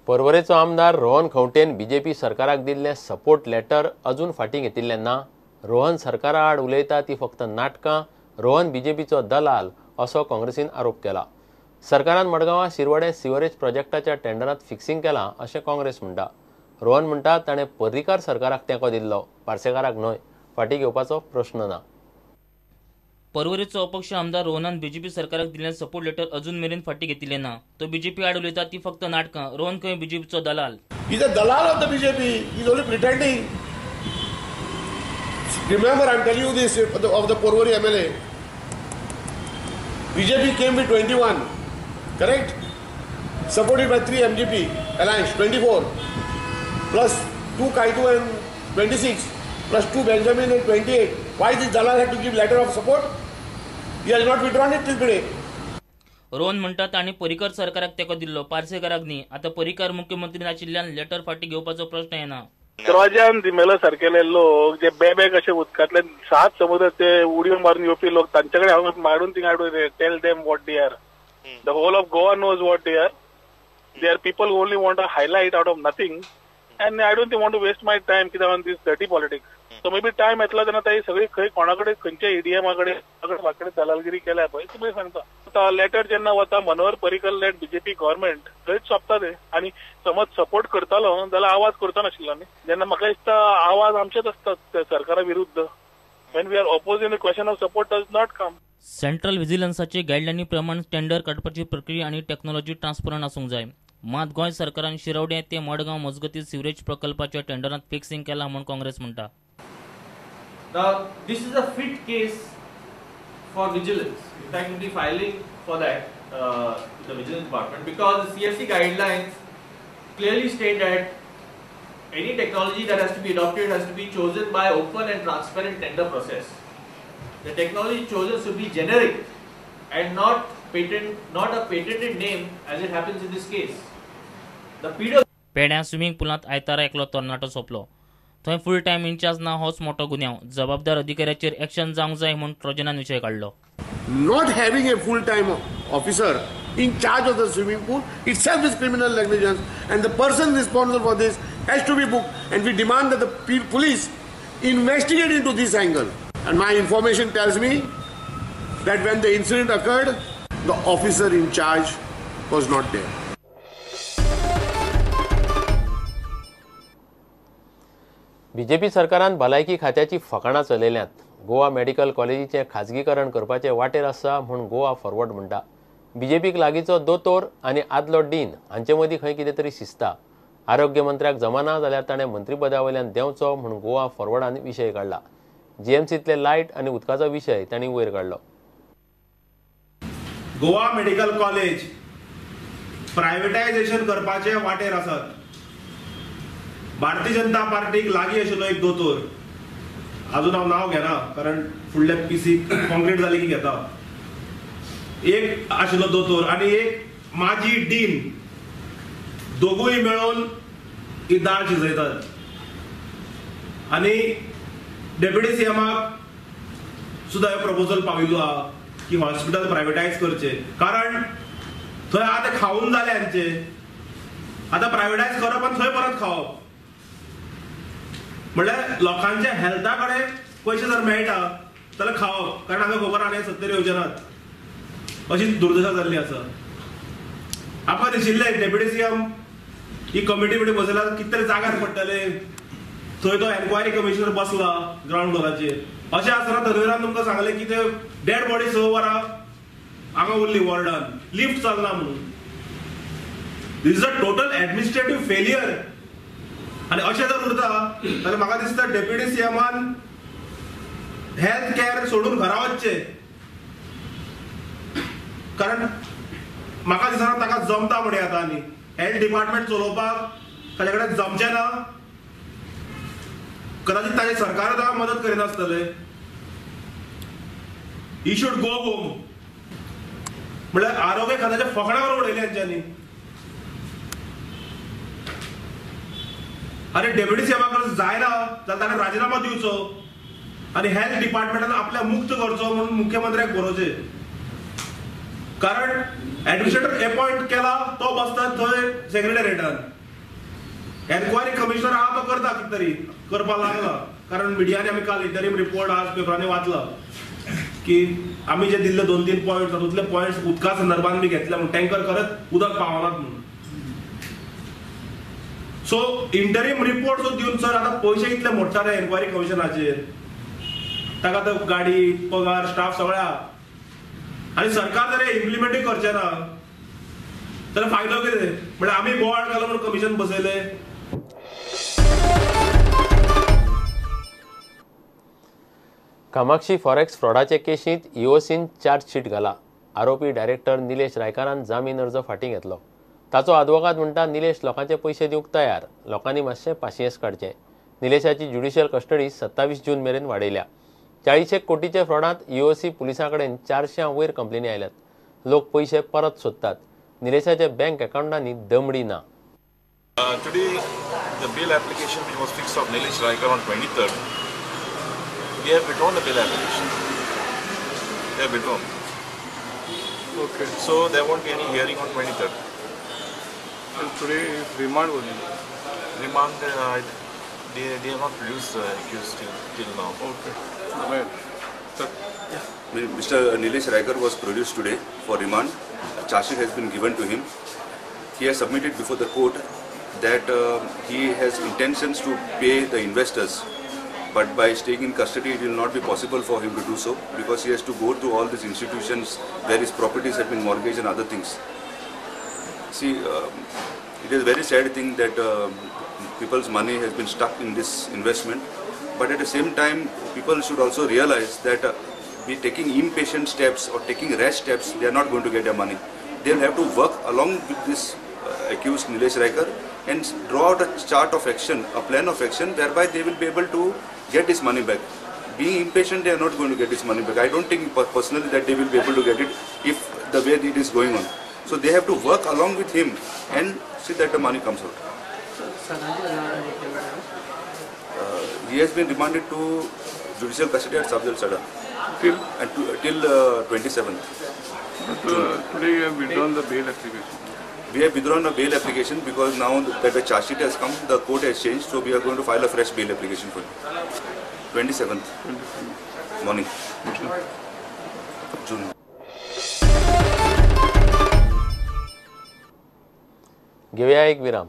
पर्वरेचो आमदार रोहन खंवटेन बीजेपी सरकाराक दिल्लें सपोर्ट लेटर अजून फाटीं घेतिल्लें ना. रोहन सरकारा आड उलयता ती फक्त नाटकां. रोहन बीजेपीचो दलाल असो काँग्रेसीन आरोप केला. सरकारान मडगांवां शिरवडे सिवरेज प्रोजेक्टाच्या टेंडरांत फिक्सिंग केलां अशें काँग्रेस म्हणटा. रोहन म्हणटा ताणें पर्रीकार सरकाराक तेंको दिल्लो, पार्सेकाराक न्हय. फाटीं घेवपाचो प्रश्न ना. पर्वरेचो अपक्ष आमदार रोहनान बीजेपी सरकाराक दिल्लें सपोर्ट लेटर अजून मेरेन फाटीं घेतिल्लें ना. तो बीजेपी आड उलयता ती फक्त नाटकां. रोहन खंय बीजेपीचो दलाल. He is a dalal of the BJP. He is only pretending. Remember, I am telling you this of the Porvorim MLA. BJP came with 21, correct? Supported by 3 MGP alliance, 24, plus 2 Kaitu and 26, plus 2 Benjamin and 28. Why this dalal had to give letter of support? He has not withdrawn it till today. Rohan म्हणटा तांणी पर्रीकर सरकाराक तेंको दिल्लो, पार्सेकाराक न्ही. आतां पर्रीकार मुख्यमंत्री नाशिल्ल्यान letter फाटीं घेवपाचो प्रश्न येना. रोजान दिमेलो सारकेले लोक जे बेबे कशे उदकांतल्यान सात समुद्र ते उडयो मारून येवपी लोक, तांचे कडेन हांव मारून थिंगा tell them what they are. The whole of Goa knows what they are. They are people only want a highlight out of nothing and I don't want to waste my time कित्याक on this dirty politics. So maybe time येतलो तेन्ना ताई सगळी खंय कोणा कडेन खंयच्या ईडीएमा कडेन वाकडे दलालगिरी केल्या पळय तुमी सांगता. आतां लेटर जेन्ना वता Manohar Parrikar led BJP government थंयच सोंपता ते. आनी समज सपोर्ट करतालो जाल्यार आवाज करता नाशिल्लो न्ही. जेन्ना म्हाका दिसता आवाज आमचेच आसतात सरकारा विरुद्ध. When we are opposing the question of support does not come. Central विजिलन्साचे गायडलायनी प्रमाण टेंडर काडपाची प्रक्रिया आनी टेक्नॉलॉजी ट्रान्सपरंट आसूंक जाय. मात गोंय सरकारान शिरवडे ते मडगांव मजगती सिवरेज प्रकल्पाच्या टेंडरांत फिक्सिंग केला म्हूण काँग्रेस म्हणटा. Now, this is a fit case for vigilance. In fact, we'll be filing for that the vigilance department, because the CFC guidelines clearly state that any technology that has to be adopted has to be chosen by open and transparent tender process. The technology chosen should be generic and not patent, not a patented name as it happens in this case. The PW पेड्या swimming पुलांत आयतारा एकलो तरणाटो सोंपलो. थंय full time in-charge ना होच मोठो गुन्यांव. जबाबदार अधिकाऱ्याचेर एक्शन जावंक जाय म्हूण ट्रोजनान विशय काडलो. Not having a full time officer in charge of the swimming pool itself is criminal negligence, and the person responsible for this has to be booked, and we demand that the police investigate into this angle. And my information tells me that when the incident occurred, the officer in charge was not there. BJP सरकारान भलायकी खात्याची फकाणां चलयल्यांत. Goa medical कॉलेजीचें खाजगीकरण करपाचे वाटेर आसा म्हूण Goa forward म्हणटा. बीजेपीक लागींचो दोतोर आनी आदलो डीन हांचे मदीं खंय कितें तरी शिजता. आरोग्य मंत्र्याक जमाना जाल्यार ताणें मंत्रीपदा वयल्यान देंवचो म्हूण गोवा फॉरवर्डान विशय काडला. जीएमसींतले लायट आनी उदकाचो विशय तांणी वयर काडलो. गोवा मेडिकल कॉलेज प्रायव्हेटायझेशन करपाचे वाटेर आसात. भारतीय जनता पार्टीक लागीं आशिल्लो एक दोतोर, अजून हांव नांव घेना कारण फुडले पीसी कॉन्क्रीट जाली की घेता, एक आशिल्लो दोतोर आनी एक माजी डीन, दोगूय मेळून ही दाळ शिजयतात. आनी डेप्युटी सीएमाक सुद्दां हें प्रपोजल पाविल्लो आहा की हॉस्पिटल प्रायव्हेटायज करचें, कारण थंय आतां खावन जालें हांचें, आतां प्रायव्हेटायज करप आनी थंय परत खावप म्हणल्यार लोकांच्या हेल्था कडेन पयशे जर मेळटा जाल्यार खावप, कारण हांगा खबर आनी सत्तेर येवचे नात अशी दुर्दशा जाल्ली आसा. आमकां दिशिल्लें डेप्युटी सीएम ही कमिटी बिटी बसयल्यार कितें तरी जाग्यार पडटलें, थंय तो एन्क्वायरी कमिशनर बसला ग्रावंड फ्लोराचेर. अशें आसतना तन्वीरान तुमकां सांगलें की ते डेड बॉडी 6 वरां हांगा उरली वॉर्डान, लिफ्ट चलना म्हणून. This is a total administrative failure. आनी अशें जर उरता जाल्यार म्हाका दिसता डेप्युटी सीएमान हेल्थ केअर सोडून घरा वचचें, कारण म्हाका दिसना ताका जमता म्हणून आतां आनी हेल्थ डिपार्टमेंट चलोवपाक ताचे कडेन जमचें ना. कदाचित ताचे सरकार ताका मदत करिनासतलें. He should go home. म्हणल्यार आरोग्य खात्याच्या फकणां करून उडयलें हांच्यांनी. आनी डेप्युटी सीएमा कडेन जायना जाल्यार ताणें राजिनामो दिवचो आनी हेल्थ डिपार्टमेंटान आपल्याक मुक्त करचो म्हणून मुख्यमंत्र्याक बरोवचें. कारण एडमिनिस्ट्रेटर अपॉइंट केला तो बसता थंय सेक्रेटरीएटान, एन्क्वायरी कमिशनर आहा तो करता कितें तरी करपाक लागला, कारण मिडियांनी आमी काल इंटरीम रिपोर्ट आज पेपरांनी वाचलो की आमी जे दिल्ले 2-3 पॉयंट्स तातूंतले पॉयंट्स उदका संदर्भान बी घेतले म्हणून टँकर करत उदक पावनात म्हणून. सो इंटरीम रिपोर्ट सुद्दां दिवन सर आतां पयशे कितले मोडटा रे एन्क्वायरी कमिशनाचेर, ताका आतां गाडी पगार स्टाफ सगळ्या, आनी सरकार जर इम्प्लिमेंटूय करचें ना जाल्यार फायदो कितें? म्हळ्यार आमी बोवाळ घालो म्हणून कमिशन बसयलें. कामाक्षी फॉरेक्स फ्रॉडाचे केशींत ईओसीन चार्जशीट घाला. आरोपी डायरेक्टर निलेश रायकारान जामीन अर्ज फाटीं घेतलो. ताचो आदवोगाद म्हणटा निलेश लोकांचे पयशे दिवंक तयार, लोकांनी मातशें पाशियेंस काडचें. निलेशाची ज्युडिशियल कस्टडी 27 जून मेरेन वाडयल्या. 40 कोटीचे फ्रॉडांत ईओसी पुलिसां कडेन 400 वयर कंप्लेनी आयल्यात. लोक पयशे परत सोदतात. निलेशाच्या बँक अकाउंटांनी दमडी ना. Today, the bail application which was fixed of Nilesh Raikar on 23rd, we have withdrawn the bail application. They have withdrawn. Okay. So there won't be any hearing on 23rd. And today remand was in? Remand, they have not produced the accused till now. Okay. Well, sir. Yeah. Mr. Nilesh Raikar was produced today for remand. A charge sheet has been given to him. He has submitted before the court that he has intentions to pay the investors, but by staying in custody it will not be possible for him to do so because he has to go to all these institutions where his properties have been mortgaged and other things. See, it is a very sad thing that people's money has been stuck in this investment, but at the same time people should also realize that be taking impatient steps or taking rash steps, they are not going to get their money. They will have to work along with this accused Nilesh Raikar and draw out a chart of action, a plan of action whereby they will be able to get this money back. Being impatient, they are not going to get this money back. I don't think personally that they will be able to get it if the way it is going on. So they have to work along with him and see that the money comes out. He has been remanded to judicial custody at Sabzal Sada till 27th. Today you have withdrawn the bail application. We have withdrawn a bail application because now that the charge sheet has come, the court has changed, so we are going to file a fresh bail application for him. 27th morning, June. घेऊया एक विराम.